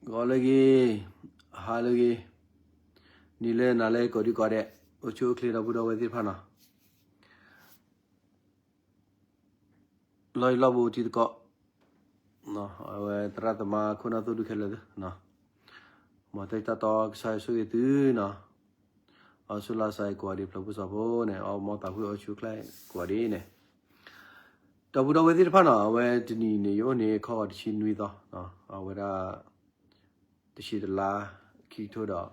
ဂီၤလၢအဂ့ၤ, ဟါလၢအဂ့ၤ, နံၤလၢနၤလၢကိးဒံကိးဒဲး, အိၣ်ဆူၣ်အိၣ်ချ့ဒီပုၢ်ဒီဝဲၢ်သ့ၣ်တဖၣ်နီၤ. လီၢ်ယံၤလီၢ်ဘူးတံၤသကိး, အဝဲသရၣ်သမါခိၣ်နၢ်သိၣ်ဒူခဲလၢာ်သ့ၣ်, မ်တၢ်တၢ်တီကစၢ်ယွၤဆိၣ်ဂ့ၤသုနီၤ, အီၣ်ဆူၣ်လါစါကိးဂၤဒဲး ဖျၢၣ်ဖိစီၤဖိန့ၣ် အီၣ်မီၢ်သးဖှံအီၣ်ဆူၣ်အိၣ်ချ့ကိးဂၤဒဲးန့ၣ် ဒီပုၢ်ဒီဝဲၢ်သ့ၣ်တဖၣ်နီၤ, အဝဲတနံၤန့ၣ် ယအိၣ်န့ၣ်ခီဂီၤတဆံနွံသီ, အဝဲဒၣ် တဆံတလါ ခံကထိဒီး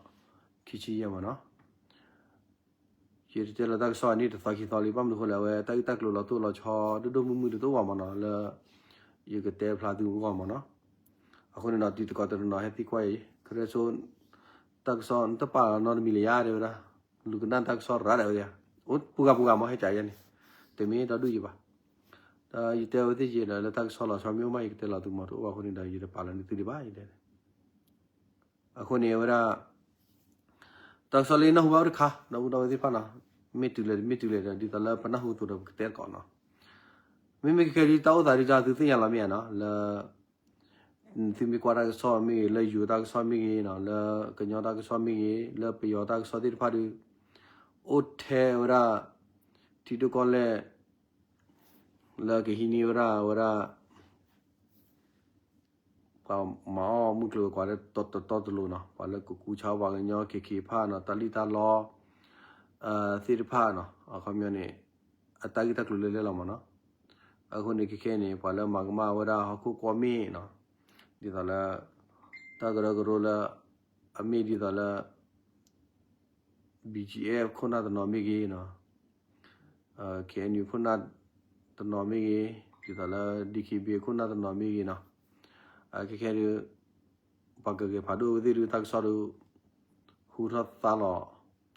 ခံဆံယဲၢ်မးနီၤ. ယတတဲလီၤတၢ်ကစီၣ်အနံၣ်တသီခံသီလံ, ဘၣ်မနုၤဃိလဲၣ်, အဝဲတၢ်ဂ့ၢ်တၢ်ကျိၤလီၤတိၢ်လီၤဆီ ဒိၣ်ဒိၣ်မုၢ်မုၢ်တအိၣ်ဘၣ်မးနီၤ, လၢယကတဲဖျါသုအဂီၢ်မးနီၤ. အဃိန့ၣ်ဒီး တံၤသကိးတနီၤနီၤ ဟဲသံကွၢ်အံၤ, ခရၢဆိ တၢ်ကစီၣ်နတပာ်လီၤနီတမံၤလၢၤယါ တဲဝဲဒၣ်, လူၤကနၣ်တၢ်ကစီၣ်ရၤဒၣ်ဝဲဒၣ်, အိၣ်ပှၤဂၤပှၤဂၤမး ဟဲကးယဲန့ၣ်, တမ့ၢ်ဒီဒူၣ်ယံၤဘၣ်. ဒီးယတဲဝဲသ့ၣ်ယဲဒီး လၢတၢ်ကစီၣ်လီၤဆီမ့ၢ်အိၣ်မး ယကတဲလီၤသုမး တအိၣ်ဘၣ်အဃိန့ၣ်ဒီး ယတပာ်လီၤန့ၢ်သုဒံးဘၣ် ယတဲ အဃိန့ၣ်ဝဲဒၣ် တၢ်ကစီၣ်လၢနၢ်ဟူဘၣ်အိၣ်တခါ ဒီပုၢ်ဒီဝဲၢ်သ့ၣ်တဖၣ်နီၤ, မ့ၢ်တုၤလဲၣ်တမ့ၢ်တုၤလဲၣ်ဒီး ဒ်သိးလၢပနၢ်ဟူအသိးဒီး ပကတဲသကိးနီၤ. မ့မ့ၢ်ခဲခဲဒ်တၢ်အိၣ်သးဒ် သုသ့ၣ်ညါလီၤမ့ၢ်ဧါနီၤ, လၢ သုမ့ၢ်ကွၢ်တၢ်ကစီၣ်မ့ၢ်ဂ့ၤ, လၢယိၤတၢ်ကစီၣ်မ့ၢ်ဂ့ၤနီၤ, လၢကညီတၢ်ကစီၣ်မ့ၢ်ဂ့ၤ, လၢပယီၤတၢ်ကစီၣ်သ့ၣ်တဖၣ်ဒီး အိၣ်ထဲဝဲဒၣ် ထံဒိၣ်ကီၢ်လဲၢ် လၢကဟံးန့ၢ်ဝဲဒၣ် ဝဲဒၣ် ပှၤမၤအီၣ်မုၢ်ကျိၤဝဲၤကွာ်လၢတတီတလိၤနီၤ, ပှၤလၢကကူးဆါပှၤကညီ ခ့ခ့ဖၣ်နီၤ, တၢ်လံၣ်တၢ်လီ သ့ၣ်တဖၣ်နီၤ, အခီပညီန့ၣ် အတၢ်ဂ့ၢ်တၢ်ကျိၤလၢလဲၣ်လီၤမးနီၤ. အဃိန့ၣ်ခဲခဲန့ၣ် ပှၤလၢမၤကမၣ်ဝဲဒၣ်ဟီၣ်ခိၣ်ကွီၢ်မ့ၢ်နီၤ, ဒ်သိးလၢ တၢ်ကရၢကရိလၢ အမ့ၢ်ဒ်သိးလၢ BGF ခိၣ်နၢ်တနီၤမ့ၢ်ဂ့ၤနီၤ, KNU ခိၣ်နၢ်တနီၤမ့ၢ်ဂ့ၤ, ဒ်သိးလၢ DKBA ခိၣ်နၢ်တနီၤမ့ၢ်ဂ့ၤနီၤ, ခဲခဲဒုး ပှၤကဂဲၤဖးဒိၣ်ဝဲသ့ၣ်ဒုး တၢ်ကစီၣ်ဒုး ဟူထီၣ်သါလီ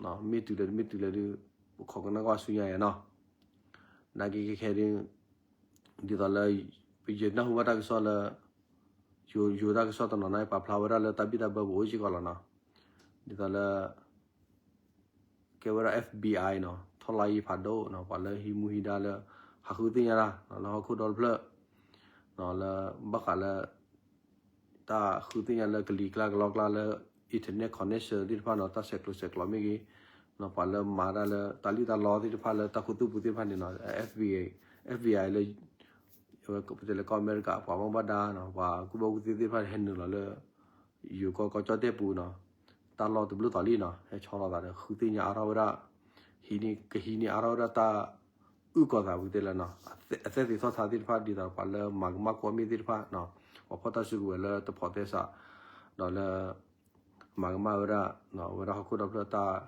ၤ, မ့ၢ်တုၤလဲၣ်တမ့ၢ်တုၤလဲၣ်ဒုး ပခိးကနၣ်ကွၢ်ဆူညါယၤနီၤ. နာ်က့ခဲခဲဒုး ဒ်သိးလၢ ပယနၢ်ဟူဘၣ်တၢ်ကစီၣ်လၢ ယိၤယိၤတၢ်ကစီၣ်တနီၤန့ၣ် ပာ်ဖျါဝဲဒၣ်လၢတၢ်ဘံၣ်တၢ်ဘၢပအိၣ်စ့ၢ်ကီးလီၤနီၤ, ဒ်သိးလၢ ကဲဝဲဒၣ် FBI နီၤ, ထီၣ်လါယံၤဖးဒိၣ်နီၤ, ပှၤလၢဟံးမူဟံးဒါလၢ ဟးဃုသ့ၣ်ညါတၢ် လၢဟီၣ်ခိၣ်ဒီတဖျၢၣ် လၢဘၣ်ဃးလၢ တၢ်ဃုသ့ၣ်ညါလၢကလံၤကျါကလီကျါလၢ internet connection သ့ၣ်တဖၣ်နီၤ, တၢ်ဆဲးကျိးဆဲးကျိးမ့ၢ်ဂ့ၤ, ပှၤလၢမၤတၢ်လၢတၢ်လံၣ်တၢ်လီသ့ၣ်တဖၣ်လၢတၢ်ခူသူၣ်ပူၤသ့ၣ်တဖၣ်န့ၣ်နီၤ, FBI FBI လၢ ပတဲလၢကီၢ်အမဲရကၤ ပှၤဘၣ်မူဘၣ်ဒါနီၤ, ပှၤကူၣ်ဘၣ်ကူၣ်သ့သ့ၣ်တဖၣ်န့ၣ် ဟဲနုာ်လီၤလၢ ယိၤကီၢ်ကီၢ်ကၠီၣ်တဲၣ်ပူၤနီၤ, တၢ်လီၢ်တဘျုးသီလံနီၤ, ဟဲဆီလီၤသးဒီးဃုသ့ၣ်ညါအါထီၣ်ဝဲဒၣ်, ဟံးန့ၢ် ကဟံးန့ၢ်အါထီၣ်ဝဲဒၣ်တၢ်အုၣ်ကီၤသးပူၤတဲလၢနီၤ, အသဲသ့ၣ်ထီၣ်ထါသ့ၣ်တဖၣ်ဒ်သိးပှၤလၢမၤကမၣ်ကွီၢ်မ့ၢ်သ့ၣ်တဖၣ်နီၤ, ပှၤဖီၣ်တၢ်စုကဝဲၤလၢတဖိးသဲစး, ဒီးလၢ မၤကမၣ်ဝဲဒၣ် ဝဲဒၣ်ဟီၣ်ခိၣ်ဒီဖျၢၣ်တၢ်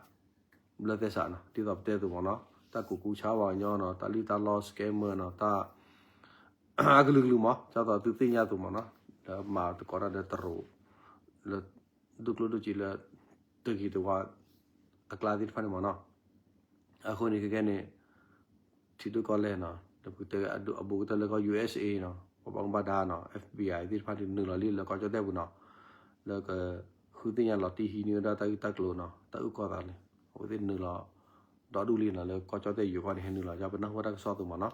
ဘျၢသဲစးနီၤ, ဒ်သိးပတဲအသိးမးနီၤ, တၢ်ကူးကူးဆါပှၤကညီနီၤ, တၢ်လံၣ်တၢ်လီ scammer နီၤ, တၢ် အကလုာ်ကလုာ်မး, ဒ်သိးသုသ့ၣ်ညါအသိးမးနီၤ, လၢမၤသကိးတၢ်ဒီးတရူး လၢ ဒိၣ်ကျိၣ်ဒိၣ်စ့လၢ တဂ့ၤတဝါ အကျါသ့ၣ်တဖၣ်န့ၣ်မးနီၤ. အဃိန့ၣ်ခဲခဲန့ၣ် ထံဒိၣ်ကီၢ်လဲၢ်နီၤ, ဒီးပကတဲအဘူးကတၢၢ်လၢကီၢ် ယူၢ်အ့ၣ်အ့ၣ် နီၤ, ပှၤဘၣ်မူဘၣ်ဒါနီၤ, FBI သ့ၣ်တဖၣ်န့ၣ် နုာ်လီၤလံလၢကီၢ်ကၠီၣ်တဲၣ်ပူၤနီၤ, လၢကဃုသ့ၣ်ညါလီၤတံၢ်ဟံးန့ၢ်ဝဲဒၣ်တၢ်ဂ့ၢ်တၢ်ကျိၤနီၤ, တၢ်အုၣ်ကီၤသးန့ၣ် အဝဲသ့ၣ်နုာ်လီၤ ဒီဒူၣ်လံနီၤ, လၢကီၢ်ကၠီၣ်တဲၣ်ယိၤကီၢ်န့ၣ် ဟဲနုာ်လီၤ ပနၢ်ဟူတၢ်ကစီၣ်အသိးမးနီၤ.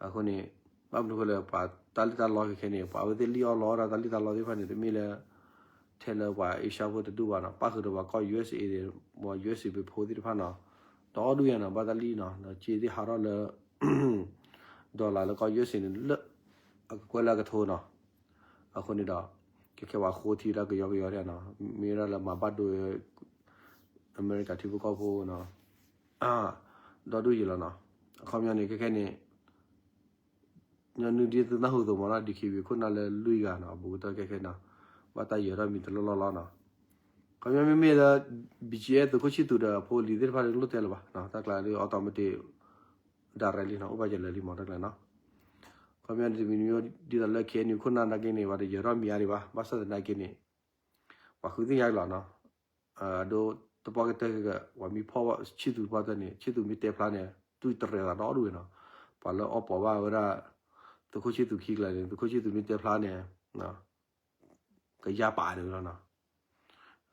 အဃိန့ၣ် ဘၣ်မနုၤဃိလဲၣ် ပှၤတၢ်လံၣ်တၢ်လီခဲခဲန့ၣ် ပှၤအဝဲသ့ၣ်လံၣ်အီၣ်လီအီၣ်ဒၣ်တၢ်လံၣ်တၢ်လီသ့ၣ်တဖၣ်န့ၣ် တမ့ၢ်လၢ ထဲလၢပှၤအ့ရှါဖိတဒူၣ်ဘၣ်နီၤ, ပၣ်ဃုာ်ဒီးပှၤကီၢ် ယူၢ်အ့ၣ်အ့ၣ် ပှၤ ယူၢ်အ့ၣ်အ့ၣ် ပဖိသ့ၣ်တဖၣ်နီၤ, ဒီဒူၣ်ယါနီၤ, ဘၣ်တၢ်လံၣ်နီၤ, ဒီးစ့သ့ၣ်ဟးထီၣ်လၢ dollar လၢကီၢ် ယူၢ်အ့ၣ်အ့ၣ် န့ၣ် လၢ အကကွဲၢ်လၢအကထိနီၤ. အဃိန့ၣ်ဒီး ခဲခဲပှၤဃိထံတၢ်ကယီကယီဒၣ်နီၤ, မ့ၢ်ဝဲဒၣ်လၢမၤဘၣ်ဒိ အမဲရကၤထံဖိကီၢ်ဖိနီၤ, ဒီဒူၣ်ယါလီၤနီၤ. အခီပညီန့ၣ် ခဲခဲန့ၣ် ညီနုၢ်ဒ်သုနၢ်ဟူအသိးမးနီၤ, ဒံၣ်ခံဘံၣ်ခိၣ်နၢ်လၢလွံၢ်ဂၤနီၤ, အဘူးကတၢၢ်ခဲခဲနီၤ, ဘၣ်တၢ်ယၢၤထီၣ်မံၤတလီၢ်လီၢ်လီၤနီၤ. ခီပညီမ့မ့ၢ်လၢ BGF သုးခိၣ်ဆံၣ်သူးဒီးဖိလံၤသ့ၣ်တဖၣ်န့ၣ် လိၣ်တဲလၢၤဘၣ်, တၢ်ကျါဒ် automatic direct လံနီၤ, အိၣ်ဘၣ်ယဲလၢာ်လံမးတၢ်ကျါနီၤ. ခီပညီတမံၤမံၤ ဒ်သိးလၢ KNU ခိၣ်နၢ်နာ်က့န့ၣ် ပှၤတယၢၤထီၣ်မံၤအါဒံးဘၣ်, ဘၣ်ဆၣ်သနာ်က့န့ၣ် ပှၤဃုသ့ၣ်ညါလီၤနီၤ. အဒိ တပှၢ်ကတၢၢ်က ပှၤမ့ၢ်ဖီၣ်ဆံၣ်သူးတပှၢ်တၢၢ်န့ၣ် ဆံၣ်သူးမ့ၢ်တဲဖျါန့ၣ် တူၢ်တရဲၣ်သးဒီဒူၣ်ဝဲနီၤ. ပှၤလၢအီၣ်ပီးဘၣ်ဝဲဒၣ် သုးခိၣ်ဆံၣ်သူးခံကျါန့ၣ် သုးခိၣ်ဆံၣ်သူးမ့ၢ်တဲဖျါန့ၣ် ကယါပာ်ဒၣ်ဝဲလီၤနီၤ.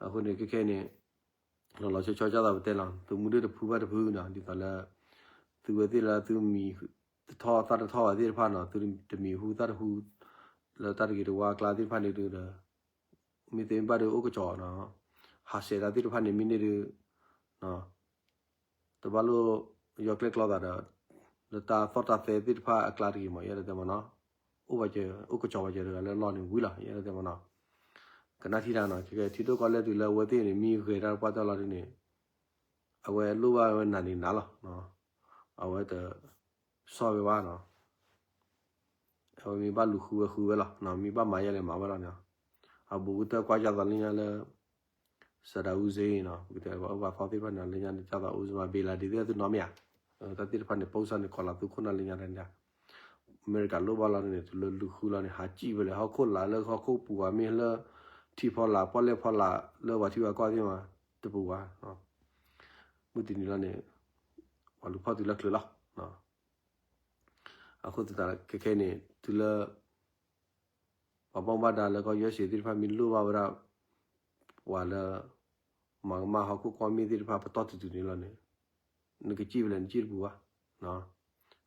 အဃိန့ၣ် ခဲခဲန့ၣ် လီၤလီၤဆီဆီ ကၢ်သးပတဲလီၤ, သုးမုၢ်ဒိၣ်တဖုဘၣ်တဖုနီၤ, ဒ်သိးလၢ သုဝဲသ့ၣ်လၢသုမံၤတထီၣ်သၣ်တထီၣ်ဘၣ်သ့ၣ်တဖၣ်နီၤ, သုတမံၤဟူသၣ်တဟူ လၢတၢ်တဂ့ၤတဝါအကျါသ့ၣ်တဖၣ်န့ၣ်ဒီး မ့ၢ်သ့မ့ၢ်ဘၣ်ဒီးအိၣ်ကစီၤနီၤ, ဟးဆှဲးတၢ်သ့ၣ်တဖၣ်န့ၣ် မ့ၢ်န့ၢ်ဒီး တဘၣ်လိၣ်ယီၢ်ကျဲၣ်ကျီသးဒီး လၢတၢ်သီၣ်တၢ်သဲသ့ၣ်တဖၣ်အကျါတဂ့ၤမး ယအဲၣ်ဒိးတဲမးနီၤ, အိၣ်ဘၣ်စၢၤ အိၣ်ကစီၤဘၣ်စၢၤတဂၤလၢလီၢ်န့ၣ်ဝံၤလီၤ ယအဲၣ်ဒိးတဲမးနီၤ, ကနၣ်ထံတၢ်နီၤ, ခဲကဲထံဒိၣ်ကီၢ်လဲၢ်တုၤလၢအဝဲသ့ၣ်န့ၣ် မ့ၢ်ဂဲၤတၢ်ပှၢ်တၢၢ်လီၤဒ်န့ၣ် အဝဲလိၣ်ဘၣ်ဝဲနၤန့ၣ်နၤလီၤ, အဝဲတ ဆီၣ်ဝဲဘၣ်နီၤ, အဝဲမ့ၢ်ဘၣ်လူၤဃုဝဲဃုဝဲလီၤ, မ့ၢ်ဘၣ်မၤယဲလဲၣ်မၤဝဲလီၤန့ၣ်, အဘူးကတၢၢ်ကွၢ်ကၢ်သးလၢညါလၢ Saddam Hussein နီၤ, ပကတဲဘၣ်အၢဘၣ်သီသ့ၣ်တဖၣ်န့ၣ် လၢညါန့ၣ် ကၢ်သးအိၣ်စမး Bin Laden သ့ၣ်သုနီၤမ့ၢ်ဧါ, တၢ်သ့ၣ်တဖၣ်န့ၣ် ပိစၢ်န့ၣ် ခိးလီၤသုခိၣ်နၢ်လၢညါတၢ်န့ၣ်, အမဲရကၤလိၣ်ဘၣ်လီၤန့ၣ် တုၤလၢလူၤဃုလီၤန့ၣ် ဟးစံၣ်ဝဲလၢဟီၣ်ခိၣ်လာ်လၢဟီၣ်ခိၣ်ပူၤဝဲမ့ၢ်လၢ ထံဖီလာ် ပီၣ်လဲၣ်ဖီလာ်လၢပှၤထံပှၤကီၢ်သ့ၣ်မး တပူၤဘၣ် မုၢ်တနံၤလီၤန့ၣ် ပှၤလူၤဖီၣ်တုၤလၢချုးလီၤ. အဃိသတးခဲခဲန့ၣ် တုၤလၢ ပှၤဘၣ်မူဘၣ်ဒါလၢကီၢ် ယူအက်စ်အေ သ့ၣ်တဖၣ်မ့ၢ်လိၣ်ဘၣ်ဝဲဒၣ် ပှၤလၢ မၤကမၣ်ဟီၣ်ခိၣ်ကွီၢ်မ့ၢ်သ့ၣ်တဖၣ်ပတီၢ်တုၤတုၤန့ၣ်လီၤန့ၣ် နကစံၣ်ဝဲလဲၣ်နစံၣ်တပူၤဘၣ်.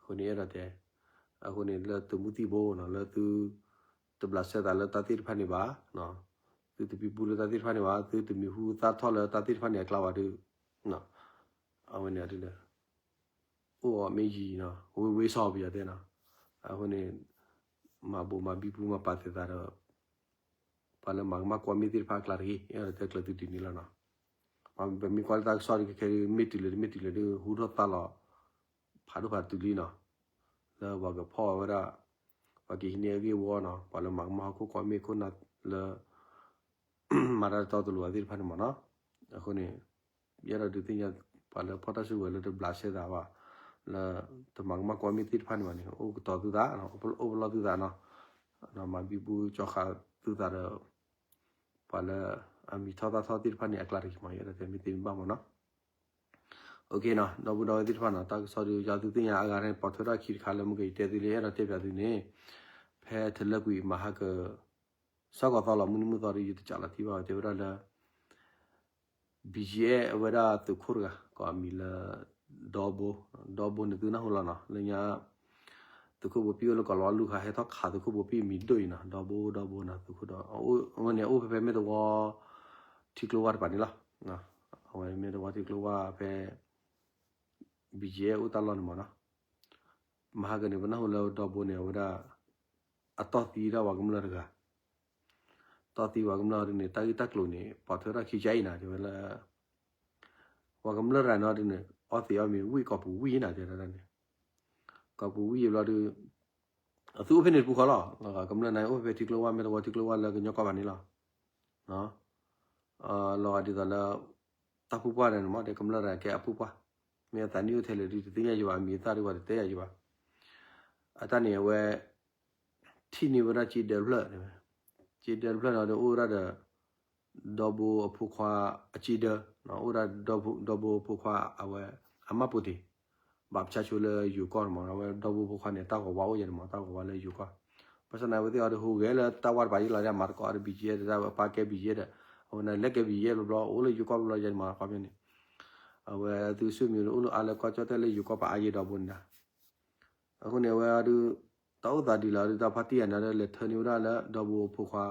အဃိန့ၣ်အဲၣ်ဒိးတဲ အဃိန့ၣ်လၢသုးမုၢ်သံၣ်ဘိနီၤ လၢသု တဘျးစဲသးလၢတၢ်သ့ၣ်တဖၣ်န့ၣ်ဘၣ်, သုတပံပူလၢတၢ်သ့ၣ်တဖၣ်န့ၣ်ဘၣ်, သုတမံၤဟူသၣ်ထီၣ်လၢတၢ်သ့ၣ်တဖၣ်န့ၣ်အကျါဘၣ်ဒီး အဝဲန့ၣ်ဒ်လဲၣ် အိၣ်အီၤမ့ၢ်ယံၤနီၤ ဝ့ဝ့စီၤပယီၤတဲနီၤ, အဃိန့ၣ် မၤဘိးမၤဘံဘူမၤပာ်သ့ၣ်သးဒီး ပှၤလၢမၤကမၣ်ကွီၢ်မ့ၢ်သ့ၣ်တဖၣ်အကျါတဂ့ၤ အဲၣ်ဒိးတဲကျၢၤသုဒ်န့ၣ်လီၤနီၤ. ပမ့ၢ်ကွၢ်လၢတၢ်ကစီၣ်ဒ်ခဲခဲဒ် မ့ၢ်တုၤလၢမ့ၢ်တုၤလၢဒ် ဟူထီၣ်သါလီၤ ဖးဒိၣ်ဖးတုၤလံနီၤ, လၢပှၤကဖီၣ်ဝဲဒၣ် ပှၤကဟံးန့ၢ်အဂ့ၢ်ဝီနီၤ ပှၤလၢမၤကမၣ်ဟီၣ်ခိၣ်ကွီၢ်မ့ၢ်ခိၣ်နၢ်လၢ မၤတၢ်တတီတလိၤသ့ၣ်တဖၣ်န့ၣ်မးနီၤ. အဃိန့ၣ် ယအဲၣ်ဒိးဒုးသ့ၣ်ညါ ပှၤလၢဖီၣ်တၢ်စုကဝဲၤလၢတဘျးစဲသးဘၣ်, လၢတမၤကမၣ်ကွီၢ်မ့ၢ်သ့ၣ်တဖၣ်န့ၣ်ဘၣ်န့ၣ် အိၣ်ကတီၤသုသး, အိၣ်ပလီၢ်သုသးနီၤ, မၤဘံဘူကၠီဃာ်သုသးဒီး ပှၤလၢအမံၤထီၣ်သၣ်ထီၣ်သ့ၣ်တဖၣ်န့ၣ် အကျါတဂ့ၤမး ယအဲၣ်ဒိးတဲမ့ၢ်သ့မ့ၢ်ဘၣ်မးနီၤ. ဒီပုၢ်ဒီဝဲၢ်သ့ၣ်တဖၣ်နီၤ တၢ်ကစီၣ်ဒုးယၤသုသ့ၣ်ညါအဂၤန့ၣ် ပိာ်ထွဲထီၣ်ခံတခါလၢမုၢ်ကယတဲသုလံ အဲၣ်ဒိးတဲပၠးသုန့ၣ် ဖဲတလၢကွံာ်မဟါက စးကီးသီလီၤ မုၢ်နံၤမုၢ်သီဒီး ယတကးလီၤတံၢ်ဘၣ် တဲဝဲဒၣ်လၢ ဘံၣ်ယဲၢ် အဝဲဒၣ်သုးခိၣ်တဂၤ ကိးအမံၤလၢ ဒီဘိ, ဒီဘိန့ၣ်သုနၢ်ဟူလီၤနီၤ လၢညါ သုးခိၣ်ဘိပံၣ်အိၣ်လၢကီၢ်လီၤလူၢ်ခါ ဟဲထီၣ်ခးသုးခိၣ်ဘိပံၣ်မံၤဒိၣ်အံၤနီၤ ဒီဘိ ဒီဘိနီၤ သုးခိၣ်ဒီး အဝဲန့ၣ်အိၣ်ဖဲဖဲမ့ၢ်တဝီ ထံကျိဝၢ်တပၤန့ၣ်လီၤ. အဝဲမ့ၢ်တဝီထံကျိဝၢ်ဖဲ ဘံၣ်ယဲၢ် အိၣ်တၢ်လီၢ်န့ၣ်မးနီၤ မဟါကန့ၣ်ပနၢ်ဟူလၢဒီဘိန့ၣ် အဝဲဒၣ် အတီၢ်သံဒၣ်ပှၤကမျၢၢ်တဂၤ, တီၢ်သံပှၤကမျၢၢ်ဒ်န့ၣ် တၢ်ဂ့ၢ်တၢ်ကျိၤန့ၣ် ပိာ်ထွဲထီၣ်ခံကယံၤအံၤနီၤ တဲဝဲလၢ ပှၤကမျၢၢ်တဂၤနီၤဒ်န့ၣ် အီသံးအီမ့ၤဝံၣ်ကီၢ်ပူၤဝံၣ်နီၤ တဲဒၣ်န့ၣ် ကီၢ်ပူၤဝံၣ်ဘျီဒုး အသုအိၣ်ဖဲန့ၣ်တပူၤဃီလီၤ. ကမျၢၢ်န့ၣ်အိၣ်ဖဲထံကျိဝၢ် မ့ၢ်တဝီထံကျိဝၢ်လၢကညီကီၢ်ဘၣ်န့ၣ်လီၤ. လီၤဂာ်ဒ်သိးလၢ တၢ်ပူၤပှၢ်န့ၣ်မး တဲကမျၢၢ်တဂၤကဲအပူၤပှၢ်, မ့ၢ်အသးနံၣ်အိၣ်ထဲလဲၣ်ဒုး တသ့ၣ်ညါယဘၣ် အမံၤအသၣ်ဒုးပှၤတတဲယၤယဘၣ်. အတၢ်န့ၣ်အဝဲ ထံၣ်န့ၢ်ဝဲဒၣ်စ့ဒၢတဖျၢၣ်, စ့ဒၢတဖျၢၣ်န့ၣ်ဒီးအိၣ်ဝဲဒၣ်ဒီး ဒီဘိအဖိခွါအစ့ဒၢ, အိၣ်ဝဲဒၣ် ဒီဘိအဖိခွါအဝဲ အမၢ်ပိာ်တ့ၢ် ဘၣ်ပဆါဆိလၢယိၤကီၢ်န့ၣ်မး အဝဲဒီဘိအဖိခွါန့ၣ် တၢ်ဂီၤဝါအိၣ်ယဲန့ၣ်မး တၢ်ဂီၤဝါလၢယိၤကီၢ်, ဘၣ်ဆၣ်န့ၣ် အဝဲသ့ၣ်အီၤဒီးဟူးဂဲၤလၢတၢ်ဝၢ်တပၤယံလီၤ မၤသကိးအီၤဒီး ဘံၣ်ယဲၢ် တၢ်ဝဲပၢ်ကဲဘံၣ်ယဲၢ်ဒီး အဝဲန့ၣ်လဲၤကဲဘံၣ်ယဲၢ်ဘျီဘျီ အိၣ်လၢယိၤကီၢ်ဘျီဘျီယဲန့ၣ်မး ခီပညီန့ၣ် အဝဲသုးစူၢ်မံၤဒီးအိၣ်လၢအါလၢကီၢ်ကၠီၣ်တဲၣ်လၢယိၤကီၢ်ပာ်အါယဲဒီဘိန့ၣ်ဒၣ် အဃိန့ၣ် အဝဲဒုး တၢ်အိၣ်သးဒ်လဲၣ်ဒုး တၢ်ဖါတံၢ်ယၤန့ၣ်ဒီး လဲၤထၢန့ၢ်ဝဲဒၣ်လၢဒီဘိအဖိခွါ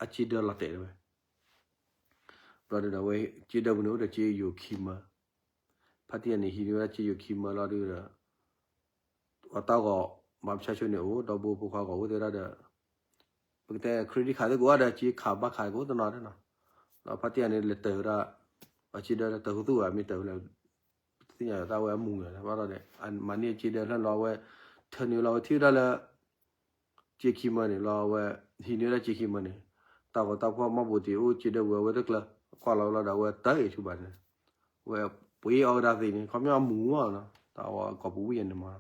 အစ့ဒၢလီၤတဲာ်ဝဲ, ဘျီဒုးဒီးဝဲ စ့ဒၢပူၤန့ၣ် အိၣ်ဒီးစ့ယိၤခံမၢ, ဖါတံၢ်ယၤန့ၣ် ဟံးန့ၢ်ဝဲဒၣ်စ့ယိၤခံမၢလီၤဒုးဒီး အတၢ်ဂီၤ ဘၣ်ပဆါဆိန့ၣ်အိၣ် ဒီဘိအဖိခွါဂီၤအိၣ်သ့ဝဲဒၣ်ဒီး ပကတဲ credit card သ့ၣ်ကအိၣ်ဒီး စ့ခးဘၣ်ခးကအိၣ်တနီၤဒၣ်နီၤ, ဒီးဖါတံၢ်ယၤန့ၣ် လဲၤတၢၤဝဲဒၣ် အစ့ဒၢလဲၤတၢၤဟူသူၣ်ဝဲ မ့ၢ်တၢၤဝဲလဲၣ် တသ့ၣ်ညါတၢ်ဝဲအမူၤန့ၣ် ဘၣ်ဒီး မၤန့ၢ်အစ့ဒၢဖျၢၣ်လီၤ အဝဲ ထၢန့ၢ်လီၤဝဲထံၣ်ဝဲဒၣ်လၢ စ့ခံမၢန့ၣ်လီၤ အဝဲ ဟံးန့ၢ်ဝဲဒၣ်စ့ခံမၢန့ၣ် တၢ်ဂီၤတၢ်ဖီၣ်မၢ်ဘိးတ့ၢ်အိၣ်စ့ဒၢပူၤ အဝဲတကျၢၤ ကွၢ်လီၤဝဲလီၤဒီး အဝဲတၢ်ဂ့ၤဆူဘၣ်န့ၣ် ဝဲပှ့ၤအီၣ်ဝဲဒၣ်သ့န့ၣ် ခီပညီအမူၤမးနီၤ တၢ်ဝဲကီၢ်ပူၤဝံၣ်ယဲန့ၣ်မး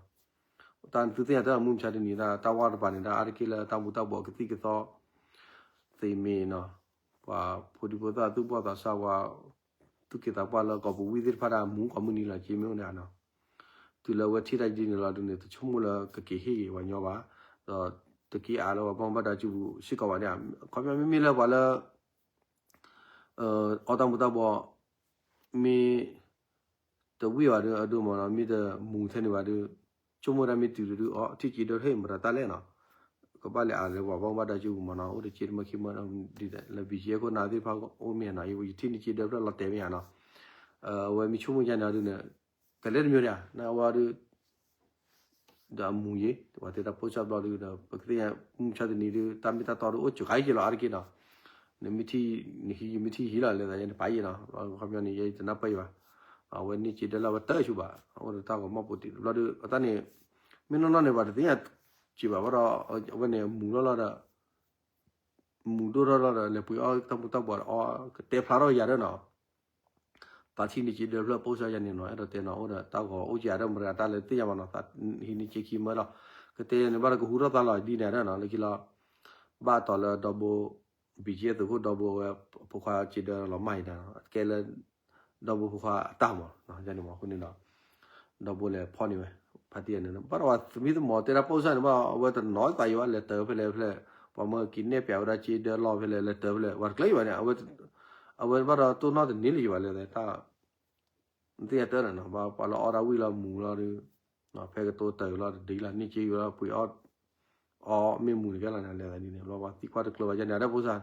တၢ်သုသ့ၣ်ညါတၢ်မုၢ်မဆါတနံၤ တၢ်ဝၢ်တပၤန့ၣ် တၢ်အါတက့ၢ်လၢတၢ်မူၤတၢ်ဘှီးကသံၣ်ကသီ သ့မ့ၢ်နီၤ ပှၤဖိဒံဖိသၣ်သူၣ်ဘီၣ်သးစၢ်ဝဲ သူၣ်က့သးပှၢ်လၢကီၢ်ပူၤဝံၣ်သ့ၣ်တဖၣ်ဒၣ်မူၤကီၢ်မုၢ်နံၤလီၤ က့မ့ၢ်အိၣ်န့ၣ်နီၤ တုၤလၢအဝဲထံၣ်တၢ်ဒ်န့ၣ်လီၤဒုးန့ၣ် တဆိကမိၣ်လၢကက့ၤဟ့ၣ်ဂ့ၤပှၤညီဘၣ် ဒီးတက့ၤအါလၢပှၤဘၣ်မူဘၣ်ဒါစုပူၤစ့ၢ်ကီးဘၣ်န့ၣ် ခီပညီမ့မ့ၢ်လၢပှၤလၢ အီၣ်တၢ်မူၤတၢ်ဘှီး မ့ၢ် တဝံၣ်ဘၣ်ဒီး အဒိမးနီၤ မ့ၢ်တမူၤထဲန့ၣ်ဘၣ်ဒီး ဆိကမိၣ်ဒၣ်မ့ၢ်တုၤဒုး အီ ထံၣ်က့ၤဒိးဟ့ၣ်မတၤတၢ်လဲၣ်နီၤ ကဘၣ်လဲၤအးလၢပှၤဘၣ်မူဘၣ်ဒါကၠိပူၤမးနီၤ, အိၣ်ဒီးစ့တမၢခံမၢ လၢ BGF ခိၣ်နၢ်သ့ၣ်တဖၣ်အိၣ်မ့ၢ်နီၤ, ယထံၣ်န့ၢ်စ့ဒၢဖျၢၣ်လီၤတဲာ်မ့ၢ်ဧါနီၤ, အဝဲမ့ၢ်ဆိကမိၣ်ယါန့ၣ်အဒုးန့ၣ် တလဲၤတမံၤဒၣ် နအဝဲဒုး ဒီးအမူၤယံၤ ပှၤတဲတၢ်ပိၢ်စၢ်ဘျီဒုးဒီး ပကသ့ၣ်ညါမုၢ်ဆါတနံၤဒုး တၢ်မ့ၢ်တၢ်တီဒုးအိၣ်စှၤခါယံၤလီၤအါတက့ၢ်နီၤ, နမ့ၢ်ထံၣ် နဟံးယမ့ၢ်ထံၣ်ဟံးလီၤလဲၤသးယဲန့ၣ်ပာ်ယံၤနီၤ, ခီပညီန့ၣ် ယတနၢ်ပၢၢ်ယံၤဘၣ်, အဝဲန့ၢ်စ့ဒၢလၢအဝဲတၢၢ်ဆူဘၣ်, အအိၣ်ဒီးတၢ်ဂီၤမီၢ်ပိာ်တံၢ်တဘျီဒုး အတၢ်န့ၣ် မ့ၢ်နီၢ်နီၢ်န့ၣ် ပှၤတသ့ၣ်ညါစ့ဘၣ်ဘၣ်ဒီး အဝဲန့ၣ်မူၤလီၤလီၤဒီး မူၤဒိၣ်ထီၣ်လီၤဒီး လဲၤပှ့ၤအီၣ်တၢ်မူၤတၢ်ဘှီးဒီးအီၣ် ကတဲဖျါထီၣ်ယၤဒီးနီၤ, သးထံၣ်န့ၢ်စ့ဒၢဖျၢၣ်ပိၢ်စၢ်ယါန့ၣ်နီၤ, အဲၣ်ဒိးတဲနီၤ အိၣ်ဒီးတၢ်ဂီၤအိၣ်ကယၤဒီး မတၤတၢ်လၢသ့ၣ်ညါဘၣ်နီၤ, ဟံးန့ၢ်စ့ခံမၢလီၤ, ကတဲန့ၣ်ဘၣ်ဒီးကဟူထီၣ်သါလီၤဒ်န့ၣ်ဒီးနီၤ, လၢခံလီၤ ဘၣ်တီၤလၢဒီဘိ BGF သုးခိၣ်ဒီဘိဝဲ ဖိခွါစ့ဒၢလီၤမၢ်အံၤဒီး ကဲလၢ ဒီဘိဖိခွါအတၢ်မး ယါန့ၣ်မးအဃိန့ၣ်ဒီး ဒီဘိလဲၤဖီၣ်န့ၢ်ဝဲ ဖါတံၢ်ယါန့ၣ် ဘၣ်ဒီးပှၤသမံသမိးတဲဒၣ်ပိၢ်စၢ်န့ၣ်ဘၣ် အဝဲတနီၤသးယံၤဘၣ် လဲၤတၢၤဖဲလဲၣ်ဖဲလဲၣ် ပှၤမၢက့ၤနဲၣ်ပျးဝဲဒၣ်စ့ဒၢလီၢ်ဖဲလဲၣ် လဲၤတၢၤဖဲလဲၣ် ပှၤတကျဲယံၤဘၣ်န့ၣ် အဝဲဘၣ်ဒီးတိၢ်နီၣ်တန့ၢ်လၢယံၤဘၣ်လဲၣ် တၢ် နသ့ၣ်ညါတၢ်န့ၣ်နီၤ ပှၤလၢအီၣ်ဒၣ်ဝံၣ်လီၤမူၤလီၤဒီး ဖဲကတိၤတၢ်လီၤတဒ်လီၤ န့ၢ်က့ၤဝဲလီၤ ပှ့ၤအီၣ် အီၣ်မ့ၢ်မူၤတကဲလီၤန့ၣ် လဲၤသးဒ်န့ၣ် ဘျီပှၤသံကွၢ်တကျၢၤဘၣ်ယါန့ၣ် အတၢ်ဖိစၢ်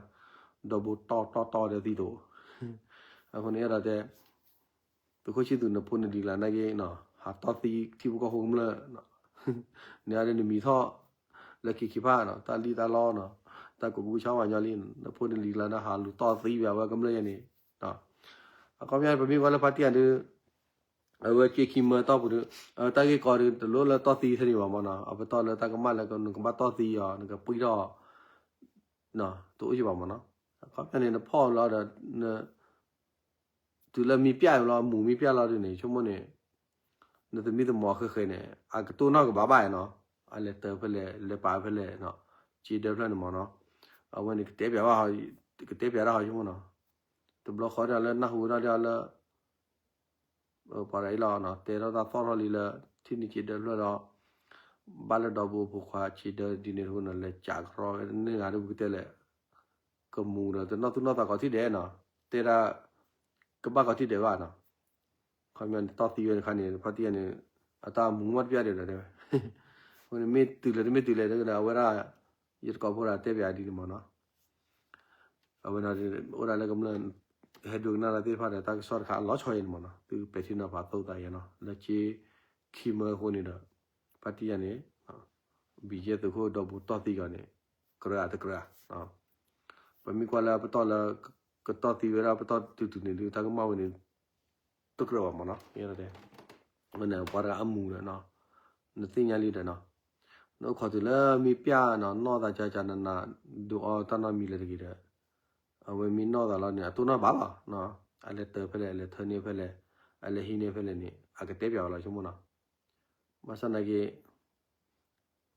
ဒီဘိတီၢ်တီၢ်တီၢ်ဒီးသံတအိၣ် အဃိန့ၣ်အဲၣ်ဒိးတဲ သုးခိၣ်ဆံသူးနဖိနလံၤကျါနာ်က့ ဟးတီၢ်သံထံဖိကီၢ်ဖိကမျၢၢ် န့ၣ်အဒၣ်နမံၤထီၣ် လၢခံခံဖၣ်နီၤ တၢ်လံၣ်တၢ်လီနီၤ တၢ်ကူးကဘူၣ်ဆါဝါညီလံ နဖိနလံၤကျါန့ၣ် ဟးလူၤတီၢ်သံဘၣ်ဝဲကမျၢၢ်ယါန့ၣ် အခီပညီပမ့ၢ်ကွၢ်လၢဖါတံၢ်ယါဒုး အဝဲက့ခံမၢတီၢ်ပူၤဒီး တၢ်ဂ့ၢ်ကီဒုး တလိၣ်လၢတီၢ်သံထဲန့ၣ်ဘၣ်မးနီၤ အပတီၢ်လၢတၢ်ကမၣ်လၢနကဘၣ်တီၢ်သံအီၤ နကပှံၢ်ထီၣ် တအိၣ်ယံၤဘၣ်မးနီၤ အခီပညီန့ၣ် နဖီၣ်လီၤဒီး န တုၤလၢမံပျၢ်လီၤ မူၤမံပျၢ်လီၤဒုးန့ၣ် ဆိကမိၣ်န့ၣ် နသမံသမိးဃဲဃဲန့ၣ် အကတိၢ်နီၣ်ကဘၣ်ဘၣ်နီၤ အလဲၤတၢၤဖဲလဲၣ် လဲၤပာ်ဖဲလဲၣ်နီၤ စ့ဒၢဖျၢၣ်န့ၣ်မးနီၤ အဝဲန့ၣ်ကတဲပျးဘၣ် ကတဲပျးတၢ်ဟီဆိကမိၣ်နီၤ တဘျီဃီဒၣ်လၢနၢ်ဟူဝဲဒၣ်လၢ ပှၤဒ်အံၤလီၤနီၤ တဲထီၣ်တၢ်သီၣ်ထီၣ်လံလၢ ထံၣ်န့ၢ်စ့ဒၢဖျၢၣ်ဒီး ဘၣ်လၢဒီဘိဖိခွါစ့ဒၢဒ်န့ၣ်တဃိန့ၣ် လဲၤကးကရီန့ၢ်ဂၤဒ်ပူၤကတဲလဲၣ် ကမူၤဒီးတနီၣ်သူၣ်နီၣ်သးကိးထံၣ်ဒဲးနီၤ တဲဒၣ် ကဘၣ်ကိးထံၣ်ဒဲးဘၣ်နီၤ ခီပညီန့ၣ် တီၢ်သံဝဲတခါန့ၣ် ဖါတံၢ်ယါန့ၣ် အတၢ်မူၤမီၢ်တပျၢ်ဒဲးဒီးတဲဝဲ အဃိန့ၣ်မ့ၢ်တုၤလဲၣ်တမ့ၢ်တုၤလဲၣ်ဒီး အဝဲဒၣ် ယတကိးဖိဒၣ်တဲပျးဒ်န့ၣ်မးနီၤ အဝဲန့ၣ် အိၣ်ဒၣ်လၢကမျၢၢ် ဟဲဒိကနၣ်တၢ်သ့ၣ်တဖၣ်ဒီး တၢ်ကစီၣ်တခါအလီၤဆီယါန့ၣ်မးနီၤ သုပဲာ်ထံနီၤဖးသိသးယါနီၤ လၢက့ခံမၢအဃိန့ၣ်ဒီး ဖါတံၢ်ယါန့ၣ် ဘံၣ်ယဲၢ်သုးခိၣ်ဒီဘိတီၢ်သံကီးန့ၣ် ကြၢးဧါတကြၢးဧါ ပမ့ၢ်ကွၢ်လၢပတီၢ်လၢ ကတီၢ်သံဝဲဒၣ်ပတီၢ်တုၤတုၤန့ၣ်ဒုး တၢ်ကမၣ်ဝဲန့ၣ် တကြၢးဘၣ်မးနီၤ တဲ ဝဲန့ၣ်ပှၤတဂၤအမူၤဒီးနီၤ နသ့ၣ်ညါလံဒီးနီၤ နအိၣ်ခိးတုၤလၢမံပျၢ်နီၤ နီၢ်သးကၢကၢနးနး ဒုးအီတၢ်နီတမံၤလၢၤတဂ့ၤဒီး အဝဲမ့ၢ်နီၢ်သးလီၤန့ၣ် အတိၢ်နီၣ်ဘၣ်လီၤ အလဲၤတၢၤဖဲလဲၣ် အလဲၤထၢန့ၢ်ဖဲလဲၣ် အလဲၤဟံးန့ၢ်ဖဲလဲၣ်န့ၣ် အကတဲပျးဝဲလီၤဆိကမိၣ်နီၤ ဘၣ်ဆၣ်နာ်က့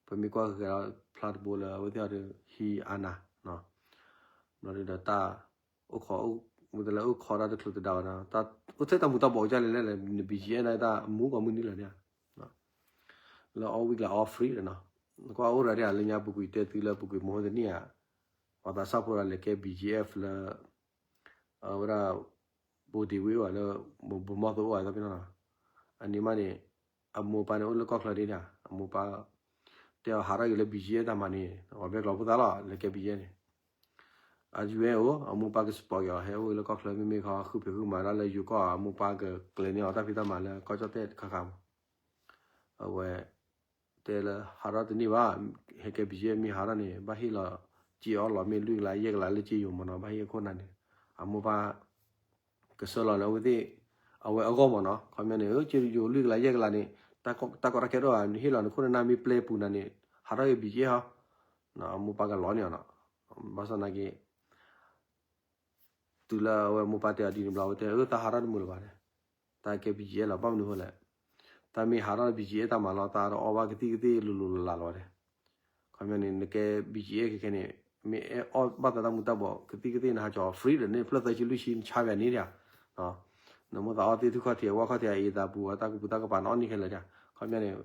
ပမ့ၢ်ကွၢ်က့ၤဒီးဖျါတဘိလၢအဝဲသ့ၣ်အီၤဒီးဟံးအါနၤ ဘျီဒုးဒီးတၢ် အိၣ်ခိး မ့ၢ်တလၢအိၣ်ခိးတၢ်တချုးတဒါဘၣ်နီၤ အိၣ်ထဲတၢ်မူၤတၢ်ဘှီးကစၢ်လဲၣ်လဲၣ် န BGF န့ၣ်တၢ်မူၤကိးမုၢ်နံၤလၢၤန့ၣ် လၢအီၣ်ဝံၣ်ကျါအီၣ် free ဒီးနီၤ ကွၢ်အိၣ်ရၤဒၣ်လၢညါ ပူၤကွံာ်တဲသုလၢပူၤကွံာ်မဟိတနံၣ်ဧါ ပှၤသးစၢ်ဖိဒီးလဲၤကဲ BGF လၢ အဝဲဒၣ် ဘိဒ့ဝ့ၢ်အိၣ်လၢ ဘိမီၢ်သိအိၣ်အသးပ့ၤနီၤနီၤ အန့ၣ်မးန့ၣ် အမိၢ်ပၢ်န့ၣ်အိၣ်လၢကီၢ်ချၢဒ်န့ၣ် အမိၢ်ပၢ် တဲအီၤဟးထီၣ်က့ၤလၢ BGF တၢ်မၤန့ၣ် အီၤဘဲကျီဖိသၣ်လီၤ လဲၤကဲ BGF န့ၣ် အ UN အိၣ် အမိၢ်ပၢ်က support က့ၤအီၤ ဟဲအိၣ်လၢကီၢ်ချၢ မ့မ့ၢ်ခီ ဃုဖံးဃုမၤဒၣ်လၢယိၤကီၢ် အမိၢ်ပၢ်ကကျဲၤန့ၢ်အီၤတၢ်ဖံးတၢ်မၤလၢကီၢ်ကၠီၣ်တဲၣ်တခါခါမး အဝဲ တဲလၢဟးထီၣ်တန့ၢ်ဘၣ် ဟဲကဲ BGF မ့ၢ်ဟးထီၣ်န့ၣ် ဘၣ်ဟ့ၣ်လီၤ စ့အီၣ်လီၤမ့ၢ်လွံၢ်ကလးယဲၢ်ကလးလၢစ့ယိၤမးနီၤ ဘၣ်ဟ့ၣ်အခိၣ်နၢ်န့ၣ် အမိၢ်ပၢ် ကဆှၢလီၤလၢအဝဲသ့ၣ် အဝဲအဂီၢ်မးနီၤ ခီပညီန့ၣ် စ့ယိၤလွံၢ်ကလးယဲၢ်ကလးန့ၣ် တၢ်ကီတၢ်ခဲဒိၣ်ဧါ နဟ့ၣ်လီၤနခိၣ်နနၢ်မ့ၢ်ပျဲပူၤနၤန့ၣ် ဟးထီၣ်က့ၤ BGF ဟီ အမိၢ်ပၢ်ကလီန့ၢ်အီၤနီၤ ဘၣ်ဆၣ်နာ်က့ တုၤလၢအဝဲမိၢ်ပၢ်တဲအီၤဒ်န့ၣ်ဘျီ အဝဲတဲ အၢ တၢ်ဟးထီၣ်တမုာ်လၢၤဘၣ်တဲ တၢ်ကဲ BGF လီၤ ဘၣ်မနုၤဃိလဲၣ် တၢ်မ့ၢ်ဟးထီၣ် BGF တၢ်မၤလီၤ တၢ်ဒီးအီၣ်ဘၣ်ကသံၣ်ကသ့ၣ်လိၤလိၤလးလးလီၤတဲ ခီပညီန့ၣ် နကဲ BGF ခဲခဲန့ၣ် မ့ၢ်အဲၣ်အီၣ်ဘၣ်သးတၢ်မူၤတၢ်ဘှီး ကသံၣ်ကသ့ၣ်နဟးကၠီ free ဒီးန့ၣ် ဖျၢၣ်သၢဆံလွံၢ်ဆံ နဆါဘၣ်န့ၣ်ဒၣ် နမိၢ်သးအီၣ်သ့ၣ်ထူၣ်ခီၣ်ထံး အဝဲခီၣ်ထံးအအံၤသးပူၤ တၢ်ကူပူၤတၢ်ကပၤနအီၣ်န့ၢ်ခဲလၢာ်ဒၣ် ခီပညီန့ၣ်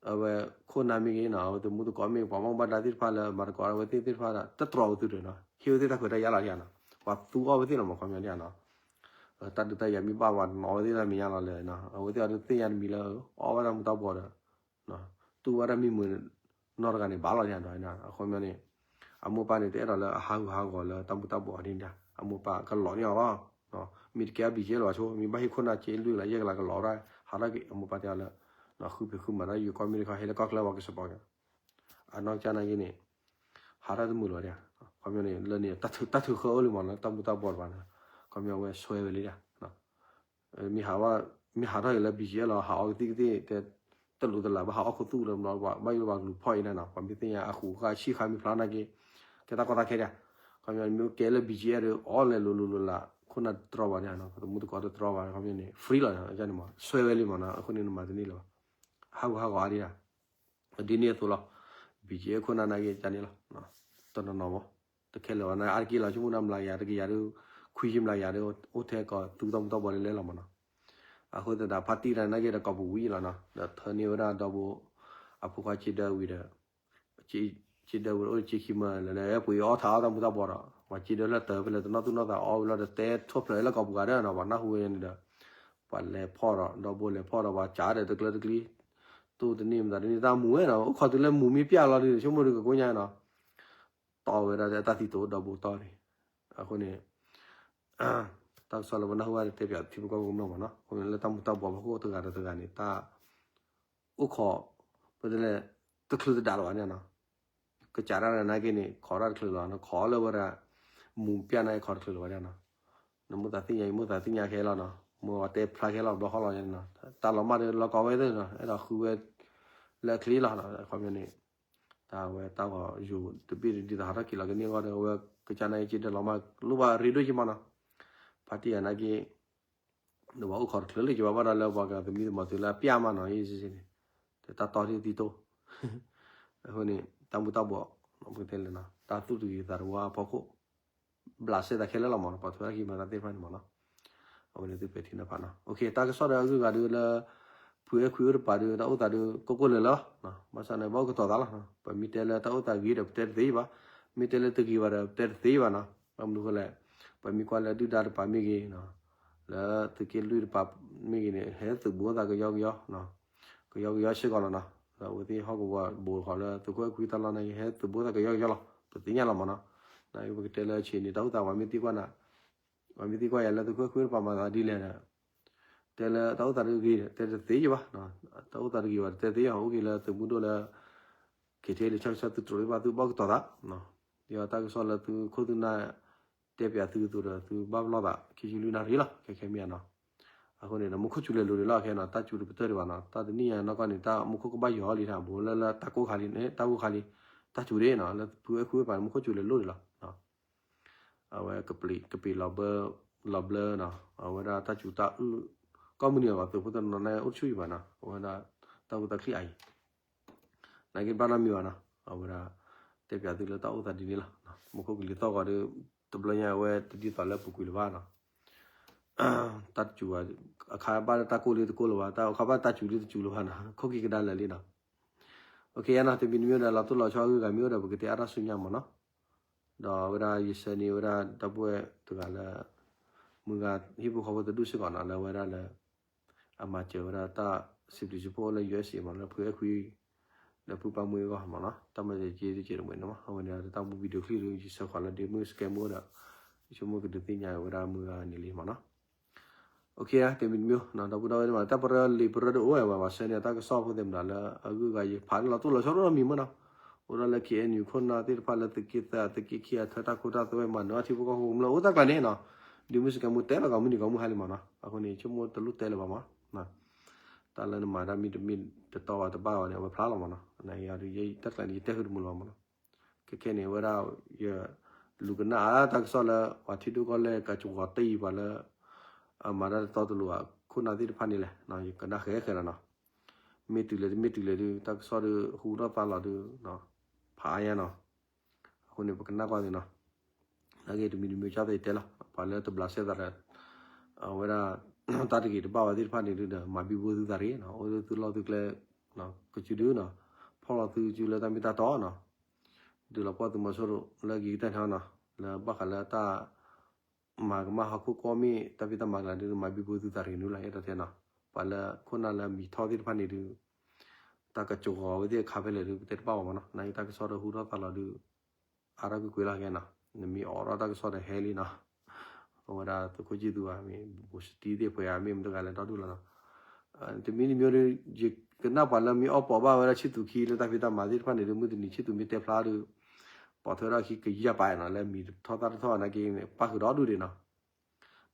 အဝဲခိၣ်နၢ်မ့ၢ်ဂ့ၤနီၤ အဝဲသမူသကိးမ့ၢ် ပှၤဘၣ်မူဘၣ်ဒါသ့ၣ်တဖၣ်လၢမၤသကိးအဝဲသ့ၣ်သ့ၣ်တဖၣ်ဒီး တတြီအဝဲသုဒီးနီၤ ဟ့ၣ်ဝဲသ့ၣ်တၢ်ခွဲးတၢ်ယာ်လီၤဒၣ်နီၤ ပှၤသူအီၣ်ဝဲသ့ၣ်လီၤမး ခီပညီဒၣ်နီၤ တၢ်ဒုးတၢ်ယၤမ့ၢ်ဘၣ်ဝဲနီၤ အဝဲသ့ၣ်တၢ်မဲာ်ညါလီၤလၢ အဝဲသ့ၣ်အီၤဒုးသ့ၣ်ညါတမံၤလၢ အီၣ်ဘၣ်တၢ်မူၤတၢ်ဘှီးဒီး တူၢ်ဘၣ်တၢ်မံမုာ် နီၢ်တဂၤန့ၣ်ဘၣ်လီၤန့ၣ်ဒီး အခီပညီန့ၣ် အမိၢ်ပၢ်န့ၣ် တအဲၣ်ဒိးလၢအဟးဂူာ်ဟးဂီၤလၢတၢ်မူၤတၢ်ဘှီးဒ်န့ၣ်ဒီး အမိၢ်ပၢ်ကလီၤန့ၢ်အီၤလီၤ. မ့ၢ်တကဲအ ဘီကၠ့ လၢၤဘၣ်ဆိ မ့ၢ်ဘၣ်ဟ့ၣ်ခိၣ်နၢ်ကၠ့လွံၢ်ကလးယဲၢ်ကလးကလီၤဒၣ် ဟးထီၣ်က့ၤ အမိၢ်ပၢ်တဲအီၤလၢ ဃုဖံးဃုမၤတၢ် ယူၤကီၢ်မ့ၢ်တခီ ဟဲလၢကီၢ်ချၢဝဲကစပီၤက့ၤ အနီၢ်ကစၢ်နာ်က့န့ၣ် ဟးထီၣ်တမုာ်လီၤဒၣ်. ခီပညီန့ၣ် လၢန့ၣ် တၢ်ထုးဃၢအိၣ်လံမးလၢတၢ်မူၤတၢ်ဘှီးတပၤန့ၣ် ခီပညီဝဲဆွဲဝဲလံဒၣ်. မ့ၢ်ဟး မ့ၢ်ဟးထီၣ်က့ၤလၢ ဘီကၠ့ လီၤ ဟးအီကသံၣ်ကသ့ၣ် တဲ တလိာ်တလး ဘၣ်ဟးအီၣ်ခိၣ်သူၣ်လၢဘျီ ဘၣ်ယိၣ်ဘၣ်ကလူၤဖီၣ်အံၤန့ၣ်နီၤ ပှၤမ့ၢ်သ့ၣ်ညါအဃိးဃာ်ဆံဃာ်မ့ၢ်ဖျါနာ်က့ ကဲတၢ်ကီတၢ်ခဲဒၣ်. ခီပညီန့ၣ် မ့ၢ်ကဲလၢ ဘီကၠ့ ဒီး အီၣ်လဲၤလိၤလိၤလိၤလး ခိၣ်နၢ်တတြီဘၣ်န့ၣ်နီၤ သမူသကိးတတြီဘၣ် ခီပညီန့ၣ် free လီၤ န့ၣ်မး ဆွဲဝဲလံမးနီၤ အဃိန့ၣ်နမၤတန့ၢ်လၢၤဘၣ် ဟးဂူာ်ဟးဂီၤအါဒံးဒၣ် ဒ်န့ၣ်အသိးလီၤ. ဘီကၠ့ ခိၣ်နၢ်နာ်က့ ကန့ၣ်လီၤ တနီၤနီၤမး တခဲလၢာ်ဘၣ်န့ၣ် အါတက့ၢ်လီၤ ဆိကမိၣ်ဒၣ်မျးကယၤတကယၤဒီး ခွံဆံမျးကယၤဒီး အိၣ်ထဲကီးသူတၢ်မူၤတၢ်ဘှီးလၢလဲလီၤမးနီၤ. အဃိသတးဒီး ဖါတံၢ်တၢ်နာ်က့ဒီး ကိးပူၤဝံၤလီၤနီၤ ဒီးထၢန့ၢ်ဝဲဒၣ်ဒီဘိ အဖိခွါကၠ့ဒၢဝံၤဒီး ကၠ့ဒၢဝံၤဒီး အိၣ်ကၠ့ခံမၢလၢ ပှ့ၤအီၣ်ထးအီၣ်တၢ်မူၤတၢ်ဘှီးဒီး ပှၤကၠ့ဒၢလၢတၢ်ဖဲလဲၣ် တနီၣ်သူၣ်နီၣ်သးအီၣ်ဝံၤလီၤဒီး တဲထီၣ်ဖျၢၣ်လၢကိးပူၤဂၤဒီးနီၤ ပှၤနၢ်ဟူဝဲန့ၣ်ဒီး ပှၤလဲၤဖီၣ်ဒီး ဒီဘိလဲၤဖီၣ်ဒီး ပှၤကးဒီးတကျၢတကျံ တိၢ်တန့ၢ်မတၤတန့ၢ် တၢ်မူၤဝဲနီၤ အိၣ်ခိးတုၤလၢမူၤမ့ၢ်ပျၢ်လီၤဒီး ဆိကမိၣ်ဒီးကကိညါနီၤ တီဝဲဒၣ်တၢ်သံတိၤဒီဘိတီၢ်န့ၣ် အဃိန့ၣ် တၢ်ကစီၣ်လၢပနၢ်ဟူဘၣ်တဲပၠးထံဖိကီၢ်ဖိကမျၢၢ်မးနီၤ အဃိန့ၣ်လၢတၢ်မူၤတၢ်ဘှီးဖီခိၣ်တဂၤဒီးတဂၤန့ၣ် တၢ် အိၣ်ခိး ပတဲလဲၣ် တချုးတဒၣ်လၢၤဘၣ်န့ၣ်နီၤ ကစးတၢ်နာ်က့န့ၣ် ခိးတၢ်တချုးလၢၤဘၣ်နီၤ ခိးလၢဝဲဒၣ် မူၤပျၢ်နာ်က့ခိးတချုးလၢၤဘၣ်န့ၣ်နီၤ နမိၣ်သးသ့ၣ်ညါ ယမိၣ်သးသ့ၣ်ညါခဲလီၤနီၤ မ့ၢ်ဝဲတဲဖျါခဲလီၤဘျီဃီလီၤန့ၣ်နီၤ တၢ်လီၤမၢ်ဒီးလီၤကီဝဲသ့ၣ်နီၤ အဲၣ်ဒိးဃုဝဲ လၢအချ့လီၤ ခီပညီန့ၣ် တၢ်ဝဲတၢ်ဂီၤယိၤတဘ့ၣ်ဒ်သိးဟးထီၣ်က့ၤလီၤကန့ၢ်အဂီၢ်ဒီး အဝဲကစၢ်နာ်က့ကၠ့ဒၢလီၤမၢ် လိၣ်ဘၣ်ရ့ဒိၣ်က့မးနီၤ ဖါတံၢ်ယၤနာ်က့ ဒီးပှၤအိၣ်ခိးတချုးလၢက့ၤဘၣ်ဘၣ်ဒီးလၢပှၤကသမံသမိးသုလၢအပျၢ်မးနီၤ ယ့ၣ်န့ၣ် တၢ်တီဒ်သံတိၢ် အဃိန့ၣ် တၢ်မူၤတၢ်ဘှီး ပကတဲလဲၣ်နီၤ တၢ်သူၣ်တဂ့ၤသးတဝါအဖီခိၣ် ဘျးစဲသးခဲလၢာ်လီၤမးနီၤ ပှၤထွဲအခံမၤတၢ်သ့ၣ်တဖၣ်န့ၣ်မးနီၤ အဝဲန့ၣ်သုပဲာ်ထံနီၤဖးနီၤ တၢ်ကစီၣ်ဒီးအဂုၤအဂၤဒုးလၢ ဖုအဲၣ်ခွံအိၣ်တပၤဒုး တၢ်အိၣ်သးဒုး ကိၢ်ကိၢ်လၢၤလၢၤ ဘၣ်ဆၣ်န့ၣ် ဘၣ်အိၣ်ကတီၤသးလီၤ ပမ့ၢ်တဲလၢတၢ်အိၣ်သးဂ့ၤဒီး ပတဲတသ့ဘၣ် မ့ၢ်တဲလၢတဂ့ၤဘၣ်ဒီး ပတဲတသ့ဘၣ်နီၤ ဘၣ်မနုၤဃိလဲၣ် ပမ့ၢ်ကွၢ်လၢဒုၣ်ဒါတပၤမ့ၢ်ဂ့ၤ လၢသုးက့လွံၢ်တပၤမ့ၢ်ဂ့ၤန့ၣ် ဟဲသုးဘူးသးကယီကယီ ကယီကယီစ့ၢ်ကီးလီၤနီၤ ဒီးအဝဲသ့ၣ်ဟီၣ်ကဝီၤဘိးဃီလၢသုးခိၣ်အဲၣ်ခွံတၢ်လီၢ်န့ၣ် ဟဲသုးဘူးသးကယီကယီလီၤ ပသ့ၣ်ညါလီၤမးနီၤ နပကတဲလၢဆံးန့ၣ် တၢ်အိၣ်သးပှၤမ့ၢ်သံကွၢ်နၤ ပှၤမ့ၢ်သံကွၢ်ယၤလၢသုးခိၣ်အဲၣ်ခွံတပၤမၤသးဒ်လဲၣ်ဒီး တဲလၢတၢ်အိၣ်သးတဂ့ၤ တဲတသ့ယဘၣ် တၢ်အိၣ်သးတဂ့ၤဘၣ် တဲသ့ယဘၣ် အိၣ်က့ၤလၢသုးမုၢ်ဒိၣ်လၢ က့ၤထဲလံာ်ဆီဆၢသုးတြိၤဘၣ် သုဘၣ်ကတီၤသး ဒီးတၢ်ကစီၣ်လၢသုးခိၣ်သုးနၢ် တဲပၠးသုအသိးဒီး သုဘၣ်ပလီၢ်သး ခံဆံလွံၢ်နၣ်ရံၣ်လီၤ ခဲခဲမ့ၢ်ဧါနီၤ အဃိန့ၣ်ဒီး မူခိၣ်စူၤလဲၤလိၤဒံးလီၤ ခဲနီၤ တၢ်စူၤတပတၢၢ်ဒံးဘၣ်နီၤ တၢ်တနံၣ်ညါနီၢ်ကီၢ်န့ၣ် တၢ်မူခိၣ်ကဘၣ်ယီၤလံတၢ် ဘူးလၢလၢတၢ်ကိၢ်ခါလံန့ၣ် တၢ်စူၤဒံးနီၤ လၢဖုအဲၣ်ခွံပၤန့ၣ် မူခိၣ်စူၤလဲၤလိၤဒံးလီၤ အဝဲကပ့ၤလီၤဘၢ လီၤဘျၢနီၤ အဝဲဒၣ်တၢ်စူၤတၢ်အုၣ် ကိးမုၢ်နံၤအဂီၢ် သုးဖိတနီၤနီၤန့ၣ် အိၣ်တဆူၣ်အံၤဘၣ်နီၤ အဝဲဒၣ် တၢ်အိၣ်သးချံအံၤ နာ်က့ဘၣ်နီတမံၤဘၣ်နီၤ အဝဲဒၣ် တဲပၠးသုလၢတၢ်အိၣ်သးဒ်န့ၣ်လီၤ မူခိၣ်ကလံၤသီၣ်ဂီၤဒီး တဘျီညါအဝဲတဒ်သိးလၢပူၤကွံာ်လၢၤဘၣ်နီၤ တၢ်စူၤ အခါဘၣ်တၢ်ကိၢ်လံတကိၢ်လၢၤဘၣ် တၢ်အခါဘၣ်တၢ်စူၤလံတစူၤလၢၤဘၣ်နီၤ ခိၣ်ခံကဒါလၢာ်လံနီၤ တမံၤတမံၤဒီး လီၤတိၢ်လီၤဆီအဂုၤအဂၤမ့ၢ်အိၣ်ဒီး ပကတဲအါထီၣ်ဆူညါမးနီၤ ဒီးအဝဲဒၣ်ယဆၢန့ၢ်ဝဲဒၣ်ဒီပုၢ်ဝဲၢ်တဂၤလၢ မုၢ်ဂၤဟံၣ်ဖိဃီဖိတဒူၣ်စ့ၢ်ကီးနီၤ လၢအဝဲဒၣ်လၢ အမၤစၢၤဝဲဒၣ်တၢ်စံးဘျုးစံးဖှိၣ်လၢ ယူၢ်အ့ၣ်စ့မး လၢဖုအဲၣ်ခွံ ဒီးဖုပၢ်မူအဂီၢ်မးနီၤ တၢ်မၤစၢၤက့တကဲးတမှဲၤန့ၣ်မး အဝဲန့ၣ်တၢ်မူ video clip ဒီး ယဆၢဃီၤလၢဒ့မုၢ်စကဲမူဒီး ယဆိကမိၣ်ကဒုးသ့ၣ်ညါဝဲဒၣ်မုၢ်ဂၤန့ၣ်လံမးနီၤ တမံၤတမံၤ ဒီပုၢ်ဒီဝဲၢ်မး တၢ်ပရၢလံာ်ပရၢဒိၣ်အိၣ်ဝဲ ပှၤဆှၢန့ၢ်တၢ်ကစီၣ်ဖိသ့ၣ်မတၤလၢ အဂုၤအဂၤယဖးန့ၣ် လီၤတိၢ်လီၤဆီဒိၣ်မံၤမးနီၤ အိၣ်ဒၣ်လၢ ခ့ၣ်အဲၣ်ယူၣ် ခိၣ်နၢ်သ့ၣ်တဖၣ်လၢသုးက့သၢ သုးက့ခံ အထၢတၢ်ခိတၢ်သွဲမၤနၢၤထံဖိကီၢ်ဖိကမျၢၢ်အိၣ်တၢ်ကျါန့ၣ်နီၤ ဒ့မုၢ်စကဲမူတဲလီၤကီးမုၢ်နံၤကီးမုၢ်ဟါလံမးနီၤ အဃိန့ၣ် ဆိကမိၣ်တလိၣ်တဲလၢၤဘၣ်မး တၢ်လၢနမၤတၢ်မ့ၢ်တမ့ၢ်တတီဘၣ်တဘၣ်ဘၣ်န့ၣ် အဝဲဖျါလီၤမးနီၤ နယၤဒုး ယတၢ်ကျါန့ၣ် ယတဲဃုာ်တမုာ်လၢၤဘၣ်မးနီၤ ခဲခဲန့ၣ် အဝဲဒၣ် ယလူၤကနၣ်အါတၢ်ကစီၣ်လၢ ပှၤထံဒိၣ်ကီၢ်လဲၢ်ကၠီၤကီးတယံၤပှၤလၢ အမၤတၢ်တတီတလိၤအခိၣ်နၢ်သ့ၣ်တဖၣ်န့ၣ်လဲၣ် ယကနၣ်ဃဲဃဲလီၤနီၤ မ့ၢ်တုၤလဲၣ်တမ့ၢ်တုၤလဲၣ်ဒုး တၢ်ကစီၣ်ဒုး ဟူထီၣ်သါလီၤဒုး ဖးအါညါနီၤ အဃိန့ၣ် ပကနၣ်ကွၢ်သ့နီၤ နာ်က့တမံၤတမံၤ ကၢ်သ့ၣ်တဲလီၤ ပှၤလၢတဘျးစဲသးဒီး အဝဲဒၣ် တၢ်တဂ့ၤတဘၣ်ဝဲသ့ၣ်တဖၣ်န့ၣ်ဒုးဒီး မၤဘံဘူသုသးတဂ့ၤနီၤ အိၣ်လၢသုလီၢ်သုကျဲ ကစုဒုနီၤ ဖီၣ်လီၤသုကစုလၢတၢ်မ့ၢ်တၢ်တီနီၤ ဒုးလီၤပှီၢ်သုးမီၤစိရိၤလၢအဂ့ၤကတၢၢ်န့ၣ်နီၤ လၢဘၣ်ဃးလၢတၢ် မၤကမၣ်ဟီၣ်ခိၣ်ကီၢ်မ့ၢ်တၢ်ဖံးတၢ်မၤကလၤဒုး မၤဘံဘူသုသးတဂ့ၤနုၤလီၤ အဲၣ်ဒိးတဲနီၤ ပှၤလၢခိၣ်နၢ်လၢအမံၤထီၣ်သ့ၣ်တဖၣ်န့ၣ်ဒုး တၢ်ကကဝီၤဝဲသ့ၣ်အခါဖဲလဲၣ်ဒုး ပတဲတဘၣ်ဘၣ်မနီၤ. နာ်က့တၢ်ကစီၣ်ဒီးဟူထီၣ်သါလီၤဒုး အါထီၣ်ကွ့ၢ်ကွ့ၢ်လီၤကဲနီၤ. နမ့ၢ်အိးထီၣ်တၢ်ကစီၣ်ဒီးဟဲလံနီၤ. အဝဲဒၣ်သုးခိၣ်ဆံသူဧါ မ့ၢ် ဘိၣ်စတံသ့ၣ်ပှဲၤဧါ မ့ၢ်မတၤတဂၤလဲၣ် ဒီဒူၣ်လီၤနီၤ. တမံၤတမံၤဒီး ယကနၣ်ပှၤလၢမ့ၢ်အီၣ်ပိာ်ဘၣ်ဝဲဒၣ်ဆံသူခံလၢတၢ်ဖံးတၢ်မၤသ့ၣ်တဖၣ်န့ၣ်ဒီး မုၢ်တနံၤဆံသူမ့ၢ်တဲဖျါဒီး ပိာ်ထွဲထီၣ်ခံကယၢ်ပာ်နီၤ လၢမံၤထီၣ်သၣ်တထီၣ်နာ်က့န့ၣ် ပၣ်ဃုာ်ဒီဒူၣ်ဒံးနီၤ.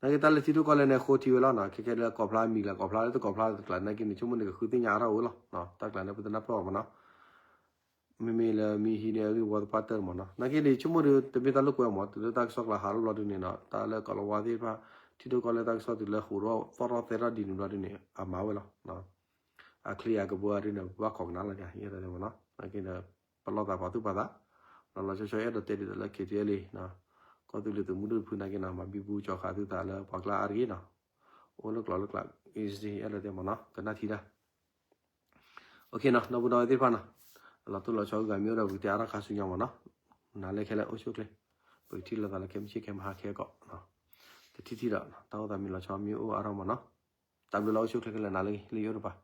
နာ်က့တၢ်လၢထံဒိၣ်ကီၢ်လဲၢ်န့ၣ် ဃိထံဝဲလီၤနီၤ. ခဲခဲလၢကိးဖျါမံၤကျါ ကိးဖျါလၢတကိးဖျါတကျါ နာ်က့န့ၣ် ဆိကမိၣ်န့ၣ် ကဃုသ့ၣ်ညါအါထီၣ်ဝဲလီၤ. တၢ်ကျါန့ၣ် ပတနၢ်ပၢၢ်အီၤမနီၤ. မ့မ့ၢ်လၢမံၤဟံးန့ၢ်အဂ့ၢ်ဝီသပှၢ်တၢၢ်မနီၤ. နာ်က့န့ၣ် ဆိကမိၣ်ဒီး တမ့ၢ်တၢ်လိာ်ကွဲမး တုၤလၢတၢ်ကစီၣ်ကျါဟးထီၣ်ဘျီဒုးန့ၣ်နီၤ တၢ်လၢကိးလၤဝါသ့ၣ်တဖၣ် ထံဒိၣ်ကီၢ်လဲၢ်တၢ်ကစီၣ်တုၤလၢဟူးထီၣ်သီၣ်ထီၣ်သဲထီၣ်ဒ်န့ၣ်ဘျီဒုးန့ၣ် အမၤဝဲလီၤ. အချ့အကဘီဒုးန့ၣ် ပဘၣ်ခိးကနၣ်လီၤ ယအဲၣ်ဒိးတဲမနီၤ. နာ်က့ဒီး ပလီၢ်သးပာ်သူၣ်ပာ်သး လီၤလီၤဆီဆီအဲၣ်ဒိးတဲဒ်သိးလၢ KTLA ကီၢ်သူလ့ၤသုးမုၢ်ဒိၣ်တဖုနာ်က့နီၤ မၤဘံဘူကၠီၤဃာ်သုသးလၢပှၤကျါအါတဂ့ၤနီၤ. အိၣ်လၢကျိၤလၢကျါ အဲၣ်ဒိးတဲမနီၤ ကနၣ်ထံတၢ် OK နီၤ ဒီပုၢ်ဒီဝဲၢ်သ့ၣ်တဖၣ်နီၤ လီၤတိၢ်လီၤဆီဂုၤဂၤမ့ၢ်အိၣ်ဒီး ပကတဲအါထီၣ်ခါဆူညါမနီၤ. နၤလၢခဲလၢာ်အိၣ်ဆူၣ်အိၣ်ချ့ ပကထံၣ်လိာ်သးလၢခဲမုၢ်ဆ့ၣ်ခဲမုၢ်ဟါခဲကီး တထံၣ်ထံၣ်ဒီး တၢ်အိၣ်သးမံၤလီၤဆီမ့ၢ်အိၣ်အါထီၣ်မနီၤ. တၢ်ဘျုးလီၤအိၣ်ဆူၣ်အိၣ်ချ့ခဲလၢာ်နၤလၢဂ့ၤ လၢယအိၣ်တပၤ